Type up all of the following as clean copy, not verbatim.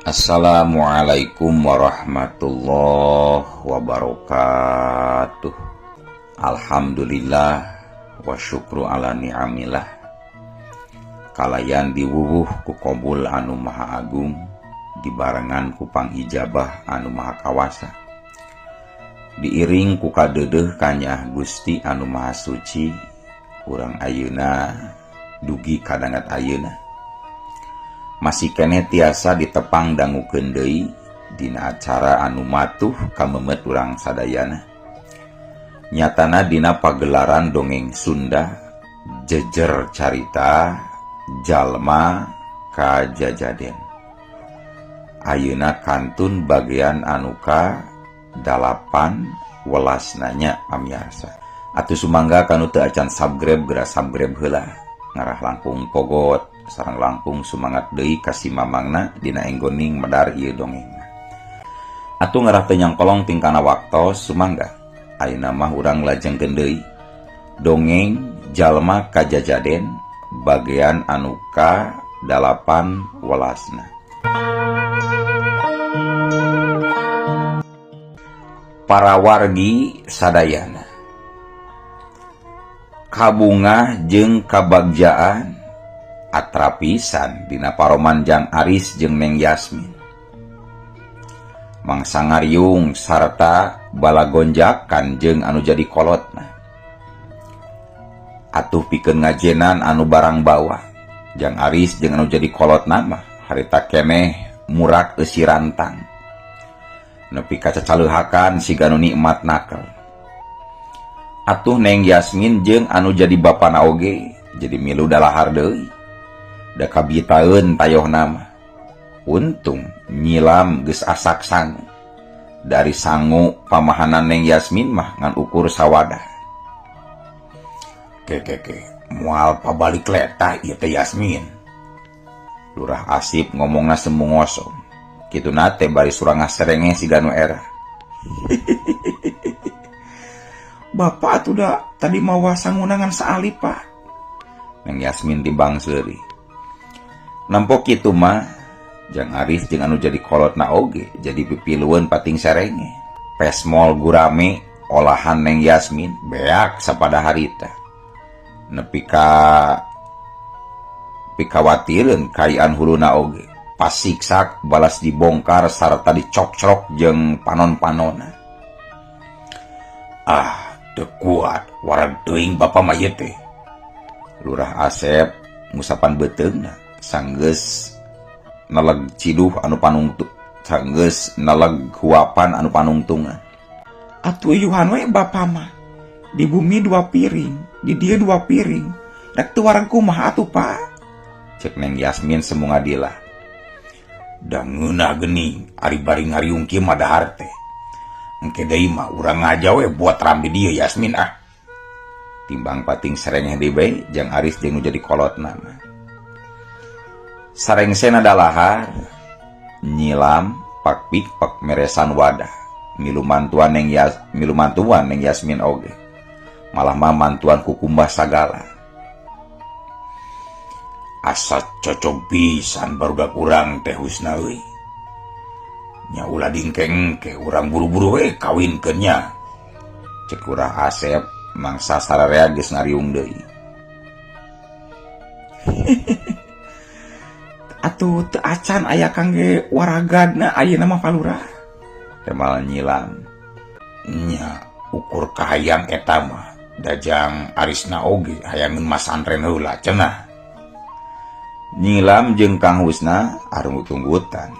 Assalamualaikum warahmatullahi wabarakatuh. Alhamdulillah wa syukru ala ni'amillah. Kalayan diwuwuh ku kobul anu maha agung, dibarengan ku pangijabah anu maha kawasa, diiring ku kadeudeuh kanyah Gusti anu maha suci. Urang ayeuna dugi kadangat ayeuna masih keneh tiasa ditepang dangukeun deui dina acara anu matuh kamemet urang sadayana, nyatana dina pagelaran dongeng Sunda Jejer Carita Jalma Kajajaden. Ayeuna kantun bagian anu ka 18 nanya. Pamiarsa, atuh sumangga kanu teu acan subscribe, geura subscribe heula, ngarah langkung pogot sareng langkung sumangat deui ka si mamangna dina enggoning medar ieu dongeng. Atuh ngarah teu nyangkolong tingkana waktos, sumangga ayeuna mah urang lajengkeun deui dongeng Jalma Kajajaden bagian anu ka 18-na. Para wargi sadayana, kabungah jeung kabagjaan atrapisan dina paroman Jang Aris jeung Neng Yasmin. Mangsa ngariung sarta balagonjakan jeung anu jadi kolotna. Atuh pikeun ngajenan anu barang bawa, Jang Aris jeung anu jadi kolotna mah harita keneh murak eusi rantang. Nepi ka cacaleuhakan siga nu nikmat nakel. Atuh Neng Yasmin jeung anu jadi bapana oge jadi milu dalahar deui. Da kabitaeun tayoh nama. Untung nyilam geus asak sangu. Dari sangu pamahanan Neng Yasmin mah ngan ukur sawadah. Ke ke ke, moal pabalik letah ieu teh Yasmin. Lurah Asip ngomongna semu ngosom. Kituna teh bari surangah serenge siga nu era. Bapak atuh da tadi mawa sanguna ngan saalip, Pak. Neng Yasmin timbang seuri. Nempo kitu mah Jang Aris jeung anu jadi kolotna oge jadi pipilueun pating serenge. Pesmol gurame olahan Neng Yasmin beak sapada harita. Nepi ka pikawatireun kayaan huluna oge. Pasiksak balas dibongkar sarta dicokcrok jeung panon-panona. Ah, teu kuat wareg teuing bapa mah ieu teh. Lurah Asep ngusapan beuteungna sanggeus neleg ciduh anu panungtu, sanggeus neleg huapan anu panungtungan. Atuh yuhan we bapa mah. Di bumi 2 piring, di dieu 2 piring. Rek teu wareg kumaha atuh, Pak? Cek Neng Yasmin semu ngadilah. Da ngeunah geuning ari bari ngariung kieu mah dahar teh. Engke deui mah urang ngaja we buat rambi dieu Yasmin ah. Timbang pating serengeh deui bae Jang Aris jeung nu jadi kolotna mah. Sarengsena dalahar nyilam pak pik pak meresan wadah milu mantuan Neng Yas, milu mantuan Neng Yasmin oge malah mah mantuan kukumbah sagala. Asa cocok pisan barudak urang teh Husna euy. Nya ulah dingkeng-engke urang buru-buru we kawinkeun nya. Cek Lurah Asep mangsa sararea geus ngariung deui. Atuh teu acan aya kangge waragadna ayeuna mah Pak Lurah. Temal nyilam. Nya ukur kahayang eta mah dajang Arisna oge hayangeun masantren heula cenah. Nyilam jeung Kang Husna arunggut-runggutan.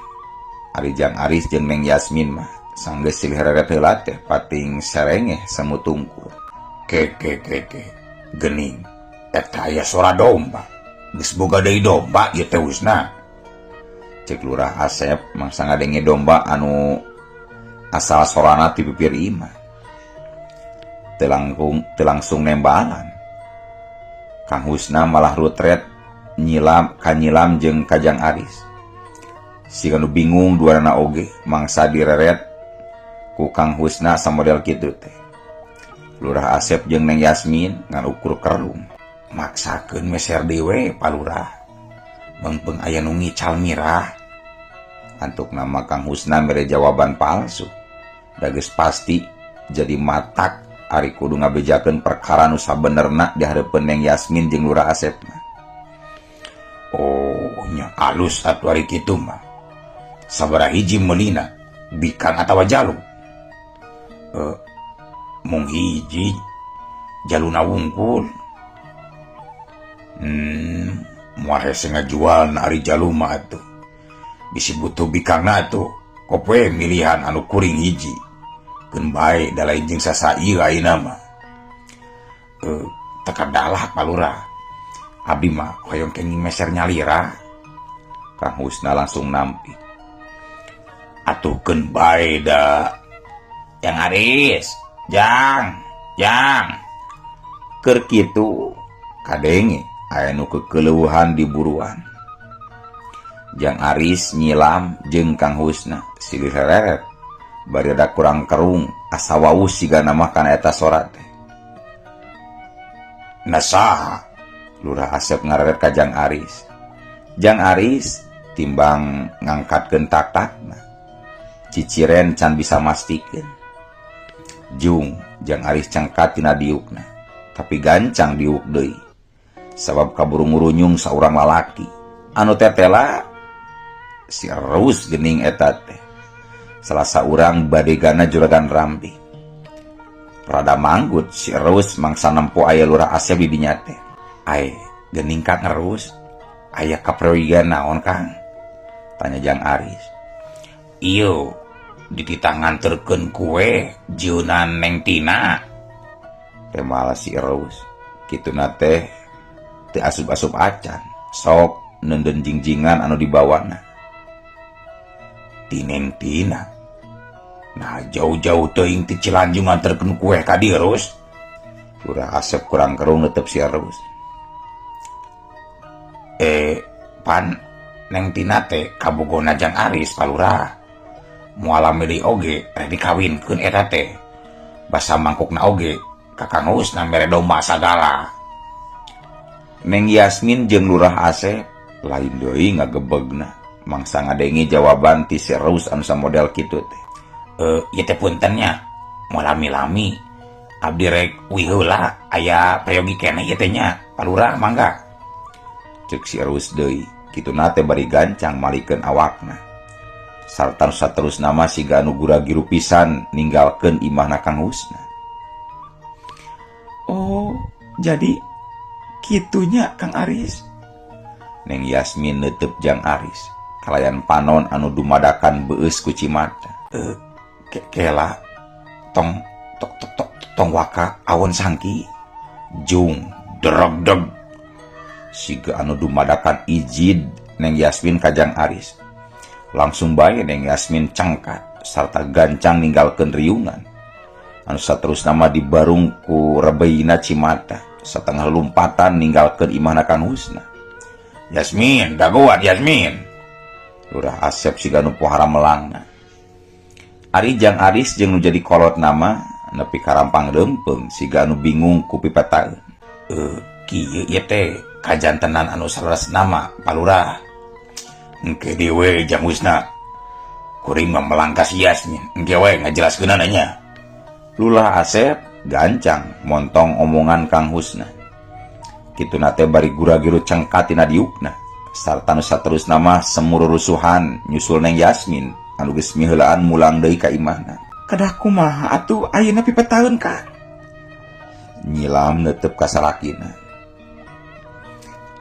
Ari Jang Aris jeung Neng Yasmin mah sanggeus silih reret heula teh pating serengeh semu tungkur. Ke ke ke ke geuning eta aya sora domba. Geus boga deui domba ieu teh Husna. Cek Lurah Asep mangsa ngadenge domba anu asal sorana ti pipir imah. Teu langsung nembalan. Kang Husna malah rutret nyilam kanyilam jeung ka Jang Aris. Siga nu bingung duanana oge mangsa direret ku Kang Husna samodel kitu teh. Lurah Asep jeung Neng Yasmin ngan ukur kerung. Maksakeun meser deui we Pak Lurah. Meungpeung aya nu ngical mirah. Antukna mah Kang Husna mere jawaban palsu. Da geus pasti jadi matak ari kudu ngabejakeun perkara nu sabenerna di hareupeun Neng Yasmin jeung Lurah Asep mah. Oh nya alus atuh ari kitu mah. Sabaraha hiji meulina, bikang atawa jalu? Mung hiji jaluna wungkul. Moal hese ngajualna ari jalu mah atuh. Bisi butuh bikangna atuh, kop we milihan anu kuring hiji. Keun bae da lain jeung sasa ieu ayeuna mah. Teu kadalah Pak Lurah. Abdi mah hoyong kenging meser nyalira. Kang Husna langsung nampi. Atuh keun bae da. Jang Aris, jang, jang. Keur kitu kadenge aya nu kekeleuhan di buruan. Jang Aris nyilam jeung Kang Husna silih rereret. Bari rada kurang kerung asa wawuh sigana mah kana eta sora teh. Na saha? Lurah Asep ngareret ka Jang Aris. Jang Aris timbang ngangkatkeun tak-takna. Ciciren can bisa mastikeun. Jung Jang Aris cengkat tina diukna, tapi gancang diuk deui. Sabab kaburu ngurunyung saurang lalaki. Anu tetela si Erus geuning eta teh. Salah saurang badegana juragan Rambi. Rada manggut si Erus mangsa nempo aya Lurah Asep di dinya teh. Ai, geuning Kang Erus, aya kaprawigan naon Kang? Tanya Jang Aris. Ieu dititah nganterkeun kue jieunan Neng Tina. Teh malah si Erus. Kituna teh teu asup-asup acan. Sok neundeun jingjingan anu dibawana. Ti Neng Tina. Nah jauh-jauh teuing ti Cilanjung nganterkeun kue ka dieu Rus. Lurah Asep kurang kerung netep si Erus. Pan Neng Tina teh kabogona Jang Aris Pak Lurah. Moal lami deui oge rek dikawinkeun eta teh. Basa mangkukna oge ka Kang Husna mere domba sagala. Neng Yasmin jeung Lurah Asep lain deui ngagebegna mangsa ngadenge jawaban ti si Erus anu samodel kitu teh. Ieu teh punten nya, moal lami-lami. Abdi rek uih heula aya prayogi keneh ieu teh nya, Pak Lurah mangga. Ceuk si Erus deui, kituna teh bari gancang malikeun awakna. Sarta nu saterusna mah siga anu gura-giru pisan ninggalkeun imahna Kang Husna. Oh, jadi kitunya Kang Aris. Neng Yasmin neuteub Jang Aris, kalayan panon anu dumadakan beueus ku cimata. Kela tong tok tok tok tong waka awon sangki jung dereg-deg siga anu dumadakan ijid Neng Yasmin ka Jang Aris. Langsung bae Neng Yasmin cengkat sarta gancang ninggalkeun riungan. Anu saterusna mah dibarung ku rebeina cimata satengah lumpatan ninggalkeun imahna Kang Husna. Yasmin, dagoan Yasmin. Lurah Asep siga nu pohara melangna. Ari Jang Aris jeung nu jadi kolot nama nepi karampang leumpeng siga anu bingung ku pipetaeun. Kieu ieu teh kajantenan anu saleresna nama Pak Lurah. Engke deui we Jang Husna. Kuring mah melangkas Yasmin, engke we ngajelaskeunana nya. Lurah Asep gancang montong omongan Kang Husna. Kituna teh bari gura-giru cengkat tina diukna. Sarta nu saterusna mah semururusuhan nyusul Neng Yasmin anu geus miheulaan mulang deui ka imahna. Kedah kumaha atuh ayeuna pipetaeun ka? Nyilam neuteup ka salakina.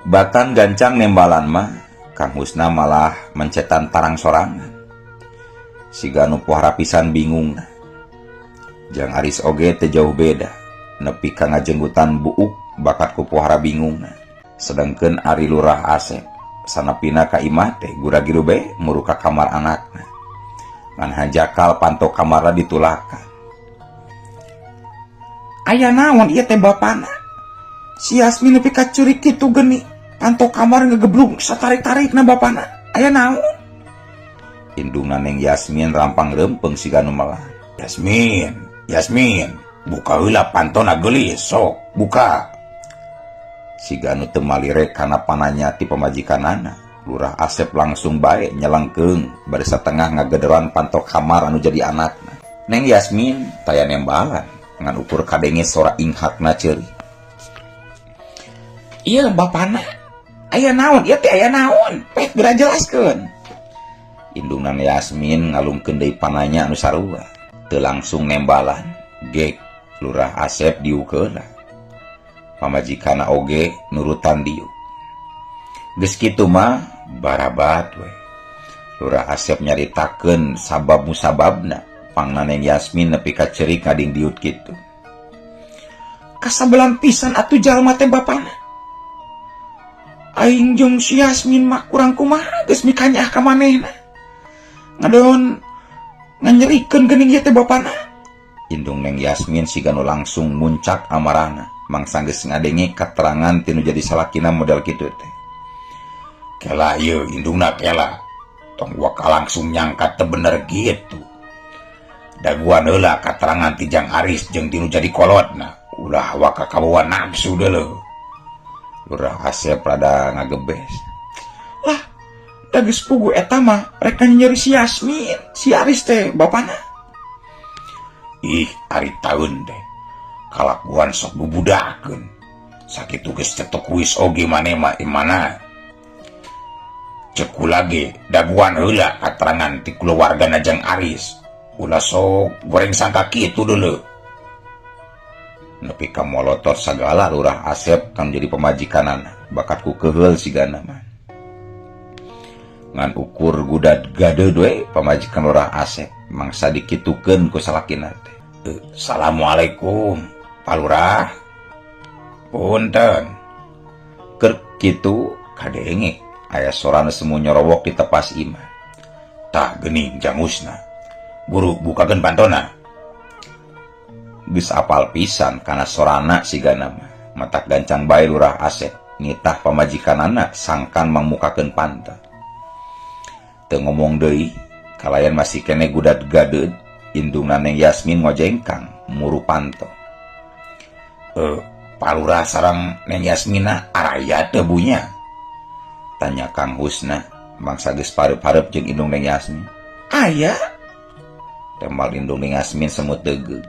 Batan gancang nembalan mah Kang Husna malah mencetan tarang sorangan. Siga nu pohara pisan bingungna. Jang Aris oge teu jauh beda, nepi ka ngajenggutan buuk bakat ku pohara bingungna. Sedengkeun ari Lurah Asep sanepina ka imah teh gura-giru bae muru ka kamar anakna. Ngan hanjakal panto kamarna ditulakan. Aya naon ieu teh bapana? Si Yasmin nepi ka curik kitu geni. Panto kamar ngegeblug satarik-tarikna bapana. Aya naon? Indungna Neng Yasmin rampang leumpeng siga nu melah. Yasmin, Yasmin, buka heula pantona geulis sok, buka. Siga anu teu malire kana pananya ti pamajikanana. Lurah Asep langsung bae nyelengkeung bari satengah ngagederan panto kamar anu jadi anakna. Neng Yasmin taya nembalan ngan ukur kadenge sora inghakna ceuri. Ieu bapana aya naon? Ieu teh aya naon? Pek geura jelaskeun. Indungna Yasmin ngalungkeun deui pananya anu sarua. Teu langsung nembalan, gek Lurah Asep diuk heula. Pamajikanna oge nurutan diuk. Geus kitu mah barabat we. Lurah Asep nyaritakeun sabab musababna pangna Neng Yasmin nepi ka ceurik ngading diut kitu. Kasabelan pisan atuh jalma teh bapana. Aing jeung si Yasmin mah kurang kumaha geus mikanyaah ka manehna. Ngadon nganyerikeun geuning ieu teh bapana. Indung Neng Yasmin siga nu langsung muncak amarahna mangsa geus ngadenge katerangan tinu jadi salakina model kitu teh. Kela ieu indungna kela. Tong waka langsung nyangka teu bener kitu. Daguan heula katerangan ti Jang Aris jeung tinu jadi kolotna. Ulah waka kabawa nafsu deuleu. Lurah Asep rada ngagebes. Lah, da geus puguh eta mah rek nyeri si Yasmin, si Aris teh bapana. Ih, ari taun teh. Kalakuan sok bubudakeun. Sakitu geus cetok kuis oge maneh mah imana. Cek kula ge daguan heula katerangan ti kulawargana Jang Aris. Ulah sok goreng sangka kitu deuleu. Nepi ka molotot sagala Lurah Asep kan jadi pamajikanana bakat ku keheul sigana mah. Ngan ukur gudad gadeud we pamajikan Lurah Asep mangsa dikitukeun ku salakina teh. Assalamualaikum Pak Lurah. Punten. Keur kitu kadenge aya sorana semu nyorowok di tepas imah. Tah geuning jangusna. Guru bukakeun pantona. Geus apal pisan kana sorana sigana mah. Matak gancang bae Lurah Asep nitah pamajikanana sangkan mangmukakeun panto. Teu ngomong deui, kalayan masih kene gudat gadeud, indungna Neng Yasmin ngojengkang muru panto. Pak Lurah sareng Neng Yasmina araya teu bunya? Tanya Kang Husna mangsa geus pareup-pareup jeung indung Neng Yasmin. Aya? Tembal indung Neng Yasmin semut degeug.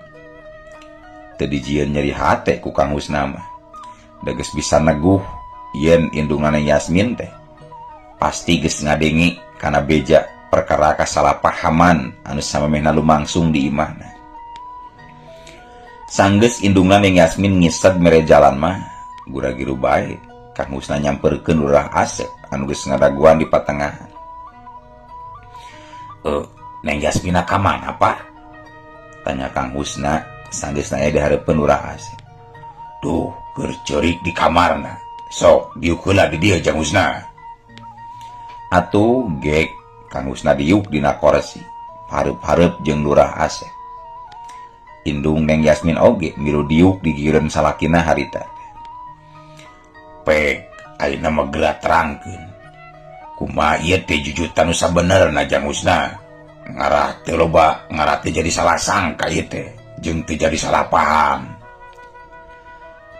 Teu dijieun nyeri hate ku Kang Husna mah. Da geus bisa neguh yen indungna Neng Yasmin teh pasti geus ngadenge kana beja perkara kasalahpahaman anu samemehna lumangsung di imahna. Sanggeus indungna Neng Yasmin ngised mere jalan mah gura-giru bae Kang Husna nyamperkeun Lurah Asep anu geus ngadaguan di patengahan. Neng Yasmina ka mana, Pak? Tanya Kang Husna sanggeus aya di hareupeun Lurah Asep. Duh, keur ceurik di kamarna. Sok diuk heula di dieu Jang Husna. Atuh gek Kang Husna diuk dina korsi, pareup-pareup jeung Lurah Asep. Indung Neng Yasmin oge milu diuk di gigireun salakina harita. Pek, ayeuna mah geura terangkeun. Kumaha ieu teh jujutan nu sabenerna Jang Husna? Ngarah teu loba, ngarah teh jadi salah sangka ieu teh, jeung teu jadi salah paham.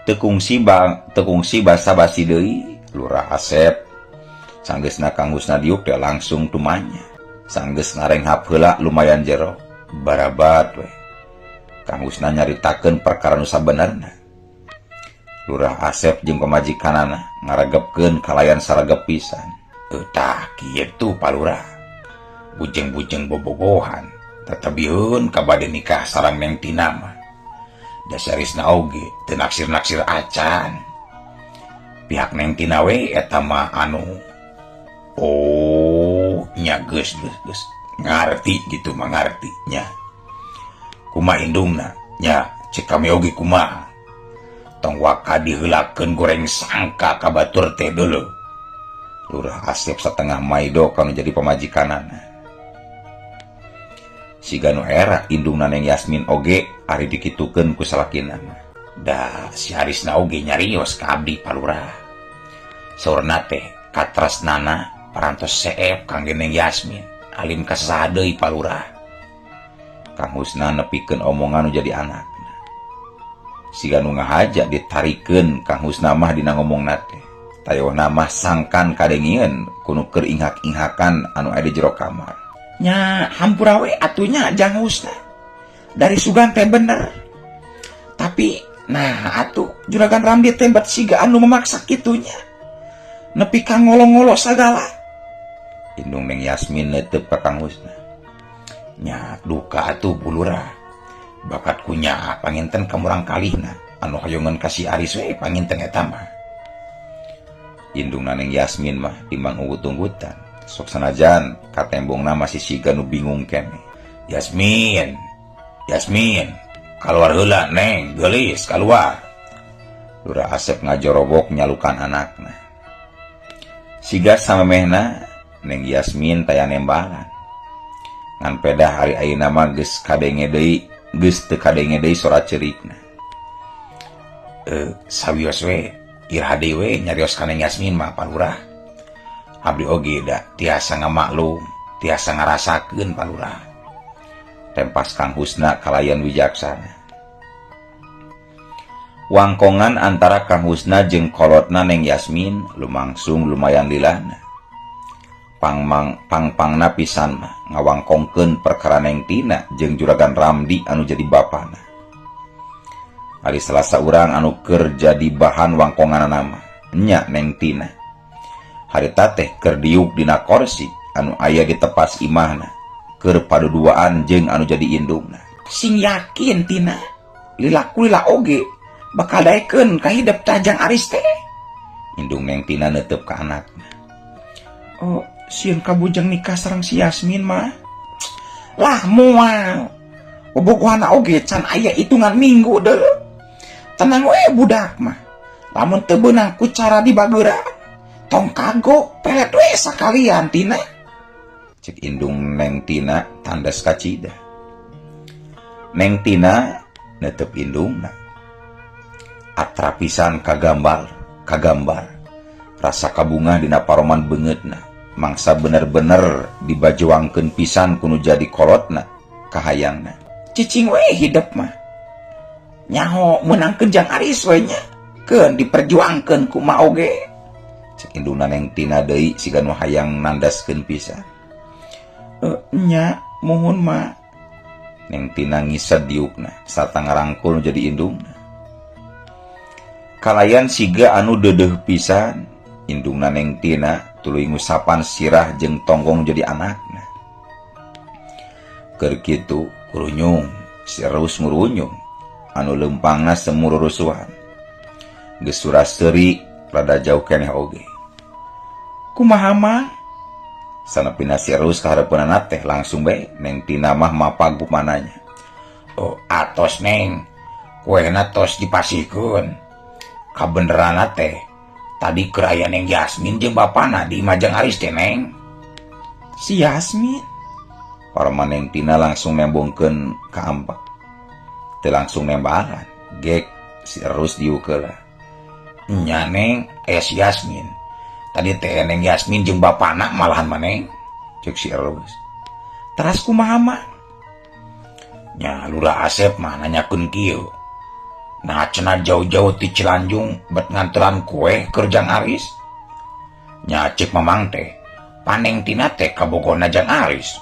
Teu kungsi bang, teu kungsi basa-basi deui Lurah Asep. Sanggeusna Kang Husna diuk teh langsung tumanya. Sanggeus ngarenghap heula lumayan jero, barabat we. Kang Husna nyaritakeun perkara nu sabenerna. Lurah Asep jeung pamajikanana ngaregepkeun kalayan saregep pisan. Tah kitu Pak Lurah. Bujeng-bujeng bobogohan, tetebieun ka bade nikah sareng Neng Tina mah. Da sarisna oge teu naksir-naksir acan. Pihak Neng Tina we eta mah anu oh nya geus geus geus ngarti gitu mah ngarti nya. Kumaha indungna nya cek kami oge kumaha. Tong waka diheulakeun goreng sangka ka batur teh deuleu. Lurah Asep satengah maido kanu jadi pamajikanana. Siga nu era indungna Neng Yasmin oge ari dikitukeun ku salakina mah. Da si Arisna oge nyarios ka abdi Pak Lurah. Saurna teh katresnana parantos seep kangge Neng Yasmin, alim ka saha deui Pak Lurah. Kang Husna nepikeun omongan nu jadi anakna. Siga nu ngahaja ditarikeun Kang Husna mah dina ngomongna teh. Tayohna mah sangkan kadengieun ku nu keur inghak-inghakan anu aya di jero kamar. Nya hampura we atuh nya Jang Husna. Dari sugan teh bener. Tapi nah atuh Juragan Ramdi teh bet siga anu memaksa kitu nya. Nepi ka ngolo-ngolo sagala. Indung Neng Yasmin neuteub ka Kang Husna. Nya duka atuh Bu Lurah. Bakat ku nya panginten ka murang kalihna anu hoyongeun ka si Aris we panginten eta mah. Indung Neng Yasmin mah timbang unggut-unggutan. Sok sanajan katembongna masih siga nu bingung keneh. Yasmin, Yasmin, kaluar heula Neng, geulis kaluar. Lurah Asep ngajorobok nyalukan anakna. Siga samemehna Neng Yasmin taya nembalan. Ngan pedah hari ayeuna mah geus kadenge deui, geus teu kadenge deui sora ceurikna. Sawios we iraha deui we nyarios ka Neng Yasmin mah Pak Lurah. Abdi oge da tiasa ngamaklum, tiasa ngarasakeun Pak Lurah. Tempas Kang Husna kalayan wijaksana. Wangkongan antara Kang Husna jeung kolotna Neng Yasmin lumangsung lumayan lilana. Pangmang pangpangna pisan mah ngawangkongkeun perkara Neng Tina jeung Juragan Ramdi anu jadi bapana. Ari salah saurang anu keur jadi bahan wangkonganana mah nya Neng Tina. Harita teh keur diuk dina korsi anu aya di tepas imahna keur paduduaan jeung anu jadi indungna. Sing yakin Tina, lila kulila oge bakal daekeun ka hidep tah Jang Aris teh. Indung Neng Tina neuteub ka anakna. Oh, sieun kabujeng nikah sareng si Yasmin mah. Lah moal. Bobogohanna oge can aya hitungan minggu deui. Tenang we budak mah. Lamun teu beunang ku cara dibageura, tong kagok pelet we sakalian Tina. Cek indung Neng Tina tandas kacida. Neng Tina neuteub indungna. Atra pisan kagambar, kagambar. Rasa kabungah dina paroman beungeutna. Mangsa bener-bener dibajuangkeun pisan ku nu jadi kolotna kahayangna. Cicing we hidep mah. Nyaho meunangkeun Jang Aris we nya. Keun diperjuangkeun ku ma oge. Cek indungna Neng Tina deui siga nu hayang nandaskeun pisan. Nya muhun ma. Neng Tina ngised diukna sarta ngarangkul nu jadi indungna. Kalayan siga anu deudeuh pisan, indungna Neng Tina tuluy ngusapan sirah jeung tonggong jadi anakna. Keur kitu kurunyung, si Erus ngurunyung anu leumpangna semu rurusuhan. Geus sura-seuri rada jauh keneh oge. Kumaha mah? Sanepina si Erus kahareupeunana teh langsung bae Neng Tina mah mapag kumananya. Oh, atos Neng, kuehna tos dipasihkeun. Kabeneranna teh tadi keur aya Neng Yasmin jeung bapana di imah Jang Aris teh Neng. Si Yasmin? Parma Neng Tina langsung nembongkeun ka ampak. Teu langsung nembalan, gek si Erus diuk heula. Nya Neng, aya si Yasmin. Tadi teh Neng Yasmin jeung bapana malahan mah Neng. Cek si Erus. Teras kumaha mah? Nya Lurah Asep mah nanyakeun kieu. Nah cenah jauh-jauh ti Cilanjung bet nganteran kue keur Jang Aris. Nya cek Mamang teh, paneng Tina teh kabogona Jang Aris.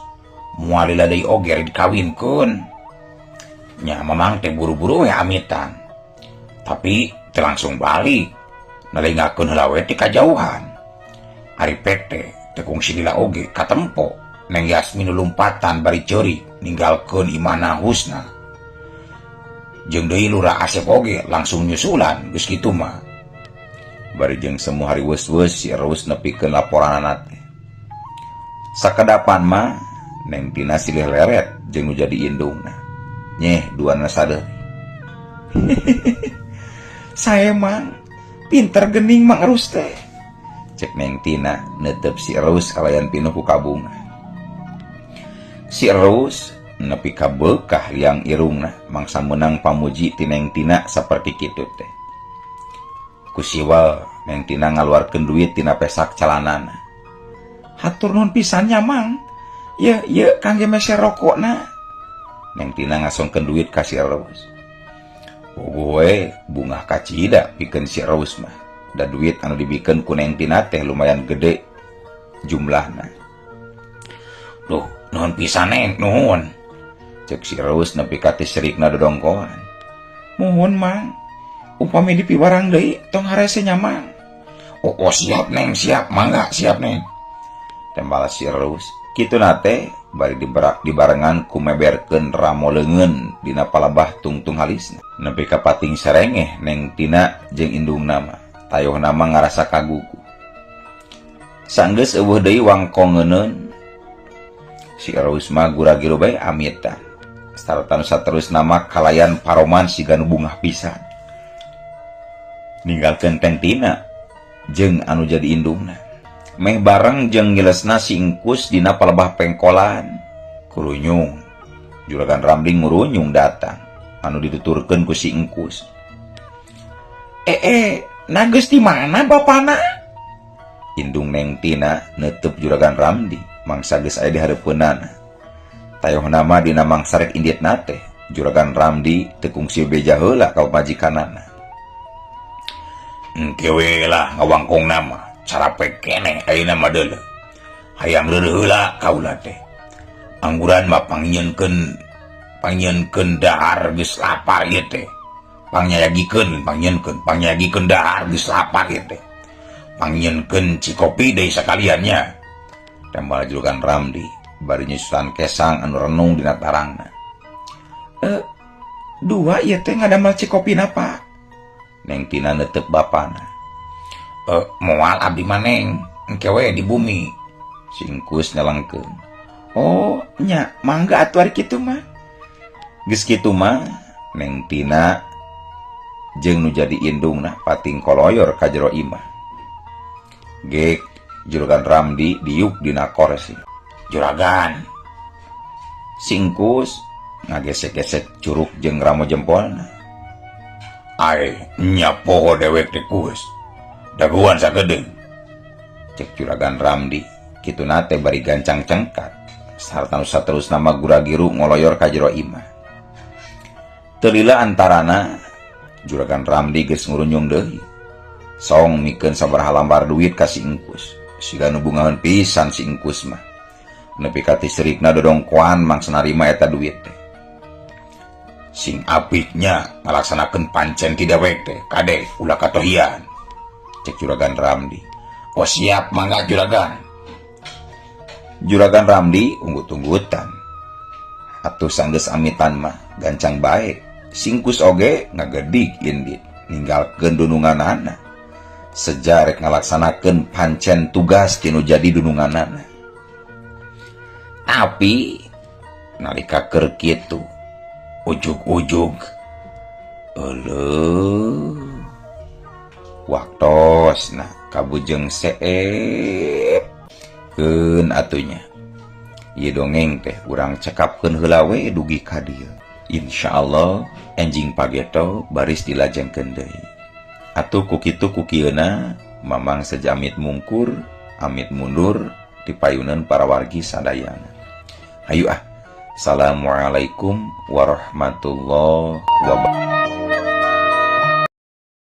Moal lila deui oge rek dikawinkeun. Nya Mamang teh buru-buru we amitan. Tapi teu langsung balik. Nalengakeun heula we ti kajauhan. Ari pek teh teu kungsi lila oge katempo. Neng Yasmin lumpatan bari ceurik ninggalkeun imahna Husna. Jeung deui Lurah Asep oge langsung nyusulan geus kitu mah. Bari jeung semu hariweus-weus si Erus nepikeun laporanana teh. Sakedapan mah Neng Tina silih leret jeung nu jadi indungna. Nyeh duana sadeuri. Sae mang pinter gening Mang Erus teh. Cek Neng Tina neuteub si Erus kalayan pinuh ku kabunga. Si Erus nepi ka beukah liang irungna mangsa meunang pamuji ti Neng Tina saperti kitu teh. Ku siwel Neng Tina ngaluarkeun duit tina pesak calanana. Hatur nuhun pisan nya Mang. Ye ye kangge meser rokokna. Neng Tina ngasongkeun duit ka si Erus. Puguh we bungah kacida pikeun si Erus mah. Da duit anu dibikeun ku Neng Tina teh lumayan gede jumlahna. Duh, nuhun pisan Neng, nuhun. Cek si Erus nepi ka tiserikna dodongkoan. Muhun Mang, upami dipiwarang deui tong harese nya Mang. Oh, oh siap Neng, siap, mangga siap Neng. Tembal si Erus. Kituna teh bari dibarengan ku meberkeun ramo leungeun dina palebah tungtung halisna. Nepi ka pating serengeh Neng Tina jeung indungna mah. Tayohna mah ngarasa kagugu. Sanggeus eueuh deui wangkong ngeuneun. Si Erus mah gura-giru bae amitan. Sarta nu saterusna mah kalayan paroman siga nu bungah pisan. Ninggalkeun Neng Tina jeung anu jadi indungna. Meh bareng jeung ngilesna si Engkus dina palebah pengkolan. Kurunyung. Juragan Ramli ngurunyung datang. Anu dituturkeun ku si Engkus. Nah geus di mana bapana? Indung Neng Tina neuteub Juragan Ramdi mangsa geus aya di hareupeunana. Tayohna mah dina mangsa rek inditna teh Juragan Ramdi teu kungsi beja heula ka pamajikanana. Engke we lah ngawangkongna mah carapek keneh ayeuna mah deuleu. Hayang reureuh heula kaula teh. Angguran mah pangnyieunkeun dahar geus lapar ieu teh. Pangyayagikeun, pangnyieunkeun, pangyayagikeun dahar geus lapar ieu teh. Pangnyieunkeun cikopi deui sakaliannya. Tembal Juragan Ramdi bari nyusutan kesang anu renung dina tarangna. Dua ieu teh ngadamel cikopina Pak. Neng Tina neuteub bapana. Moal abdi mah Neng, engke we di bumi. Si Engkus nyelengkeun. Oh, nya mangga atuh ari kitu mah. Geus kitu mah Neng Tina jeung nu jadi indungna pating koloyor ka jero imah. Gek Juragan Ramdi diuk dina korsi. Juragan. Si Engkus ngagesek-gesek curug jeung ramo jempolna. Ai, nya poho dewek teh Kus. Daguan sagedeung. Cek Juragan Ramdi kituna teh bari gancang cengkat. Sarta nu saterusna mah gura-giru ngoloyor ka jero imah. Teu lila antarana Juragan Ramdi geus ngurunyung deui. Song mikeun sabaraha lambar duit ka si Engkus. Siga nu bungaheun pisan si Engkus mah. Nepi ka tiserikna dodongkoan mangsa narima eta duit teh. Sing apiknya ngalaksanakeun pancen ti dewek teh, kade ulah katohian. Cek Juragan Ramdi. Oh siap mangga Juragan. Juragan Ramdi unggut-unggutan. Atuh sanggeus amitan mah gancang bae. Singkus oge ngagedig indit ninggalkeun dununganana. Sejarek ngalaksanakeun pancen tugas tinu jadi dununganana. Tapi nalika keur kitu ujug-ujug euleuh waktosna kabujeng seep keun atunya. Ieu dongeng teh urang cekapkeun heula we dugi ka dieu. Insyaallah enjing pageto baris dilajengkeun deui. Atuh ku kitu ku kieuna Mamang sejamit mungkur amit mundur dipayunan para wargi sadayana. Hayu ah. Assalamualaikum warahmatullahi wabarakatuh.